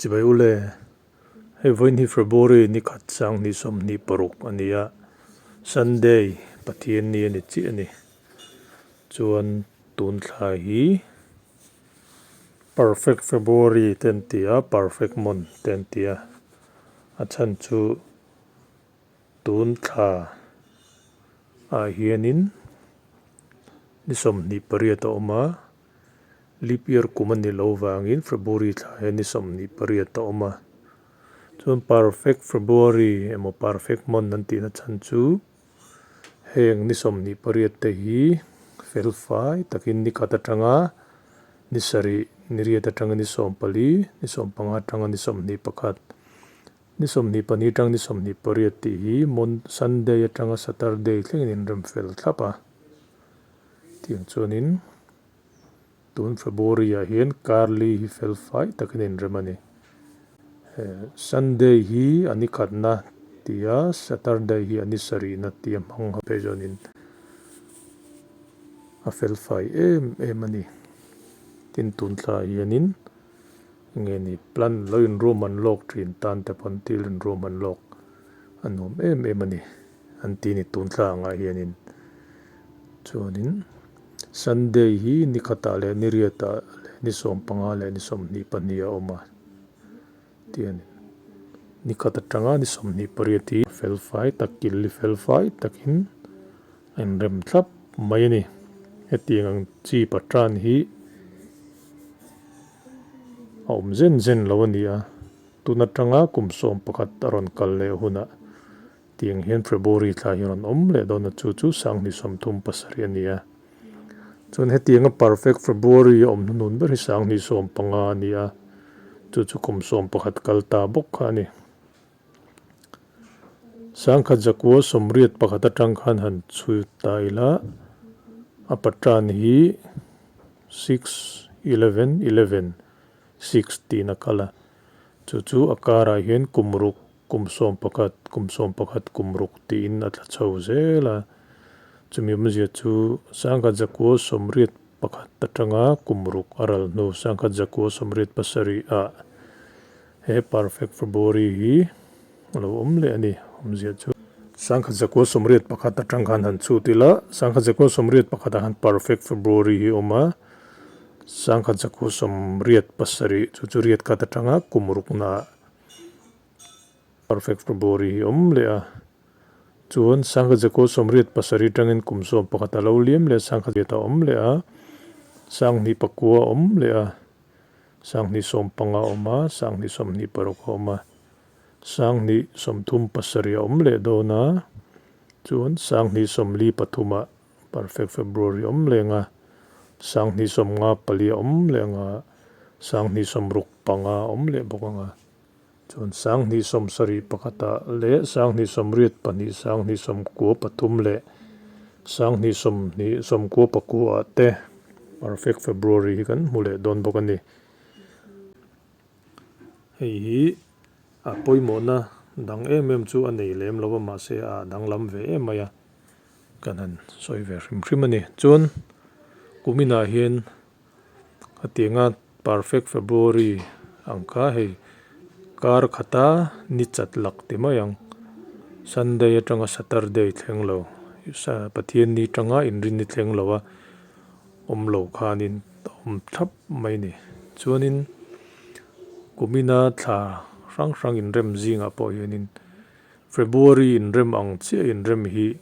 Chibai ule, hei vawiin hi February ni khat sanghnih 26 a ni a, Sunday Pathian ni a ni chiah a ni. Chuan tun thla hi Perfect February te an ti a, Perfect Month te an ti a, a chhan chu Tun thla ah hianin ni 28 a awm a, leap year kum a ni lo vangin February thla hian ni 28 a awm a. Chuan perfect February emaw perfect month an tihna chhan chu heng ni 28 te hi fel fai takin ni khat atanga ni sarih, ni riat atanga ni 14, ni 15 atanga ni 21, Ni 22 atang ni 28 tih hi Mon Sunday atanga Saturday thlengin in rem fel thlap a. Tiang chuanin tun February ah hian Karli hi fel fai takin in rem a ni. Sunday hi a ni khatna tia Saturday hi a ni sarihna tia hmang ho phei chuanin a fel fai em em a ni. Tin tun thla ah hianin. Nge ni plan lo in room an lawk thin tan te pawn thil in room an lawk a nuam em em a ni an ti ni tun thla angah hianin chuanin Sunday hi ni khatah leh ni riatah leh ni 15 leh ni 22 a awm a tianin ni khat atanga ni 28 hi fel fai tak kil fel fai takin a inrem thlap mai a ni hetiang ang chi patran hi. A awm zen zen lo a ni a, tun atanga kum 11 a rawn kal leh hunah tiang hian February thla hi a rawn awm leh dawn a, chu chu 2037 a ni a. Chuan hetianga perfect February a awm hnunun ber hi 2015 a ni a, chu chu kum 11 kal ta bawk kha a ni. 1981 atang khan han chhui ta ila, a patran hi six eleven eleven six tiin a kal a, chu chu a karah hian kum ruk kum 11 kum 11 kum ruk tiin a tla chho zel a, chumi awmzia chu 1981 atanga kum ruk a ral hnu 1987 ah. He perfect February hi a lo awm leh a ni awmzia chu. 1981 atang khan han chhut ila, 1981 ah khan perfect February hi a awm a, 1987 chu chu riat khat atanga kum rukna ah perfect February hi a awm leh a. Chuan 1987 atangin kum 11 a lo liam leh a, 19 a awm leh a, 2009 a awm leh a. 2015 a awm a, 2026 a awm a, 2037 a awm leh dawn a, chuan 2043 ah perfect February a awm leh ang a, 2054 a awm leh ang a, 2065 a awm leh bawk ang a, chuan 2071 ah leh 2082, 2093 leh 2029 ah te Perfect February hi kan hmu leh dawn bawk a ni. Hei hi a pawimawhna dang em em chu a nei lem lo va mahse a danglam ve em mai a, kan han sawi ve hrim hrim a ni. Chuan kuminah hian hetianga Perfect February ang kha hei kar khata ni chat lak ti mai ang. Sunday atanga Saturday thleng lo, Pathian ni tanga inrin ni thleng lo a awm lo khanin a awm thlap mai a ni. Chuanin kumina thla hrang hrang inrem zingah pawh hianin February inrem ang chiah inrem hi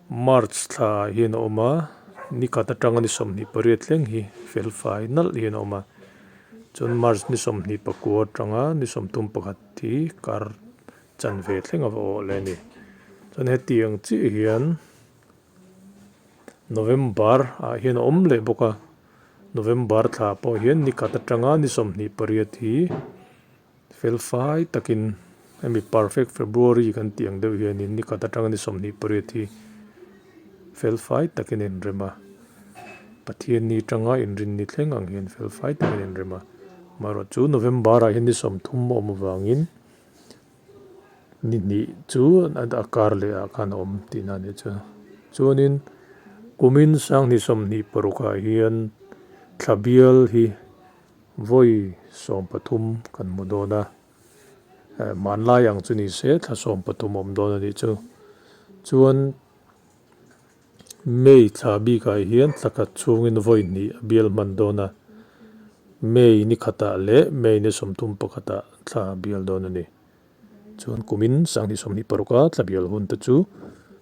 March thla ah hian a awm a, ni khat atanga ni 28 thleng hi fel fai nalh hian a awm a. Chuan March ni 29 atanga ni 31 hi kar chanve thleng a va awh leh a ni. Chuan hetiang chiah hian November ah hian a awm leh bawk a, November thla pawh hian ni khat atanga ni 28 hi fel fai takin hemi perfect February kan tih ang deuh hianin ni khat atanga ni 28 hi fel fai takin a inrem a, Pathian ni atanga inrin ni thleng ang hian fel fai takin a inrem a, amaherawhchu November ah hian ni 30 a awm avangin Ni hnih chu a kar leh ah khan a awm tihna a nih chu. Chuanin kumin 2026 ah hian thla bial hi Vawi 13 kan hmu dawn a, hmanlai ang chu ni se thla 13 awm dawn a nih chu. Chuan May thla bikah hian thla khat chhungin vawi hnih a bial hman dawn a, May ni khatah leh May ni 31ah thla a bial dawn a ni. Chuan kumin 2026 a thla bial hun te chu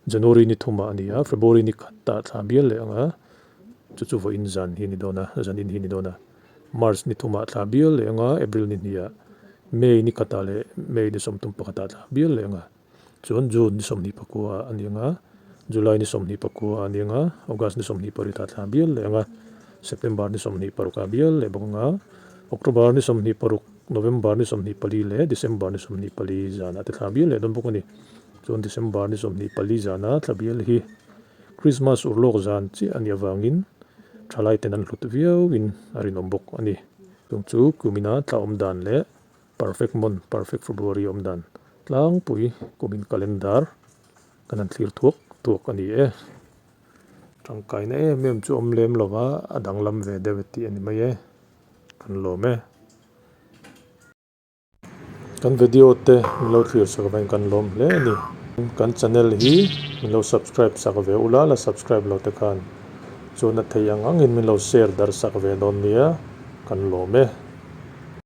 January ni thumah a ni a, February ni khatah thla bial leh ang a, chu chu vawiin zan hi a ni dawn a, zan in hi a ni dawn a. March ni thumah thla bial leh ang a, April ni hnihah, May ni khatah leh May ni 31ah thla bial leh ang a. Chuan June ni 29 ah a ni ang a, July ni 24 ah a ni ang a, August ni 28 ah thla bial leh ang a, September ni 26 ah bial leh bawk ang a, October ni 26, November ni 24 leh December ni 24 zanah te thla bial leh dawn bawk a ni. Chuan December ni 24 zana thla bial hi Christmas urlawk zan chiah a nih avangin thalai ten an hlut viauin a rinawm bawk a ni. Chung chu kumina thla awm dan leh Perfect month, perfect February awm dan tlangpui kumin calendar kan han thlir thuak thuak a ni e. Tangkaina em em chu awm lem lo va, a danglam ve deuh e tih a ni mai e. Kan lawm e. Kan video te min lo thlir sak avangin kan lawm hle a ni. Kan channel hi min lo subscribe sak ve ula, la subscribe lo te khan chuan a thei ang angin min lo share darh sak ve dawn nia, kan lawm e.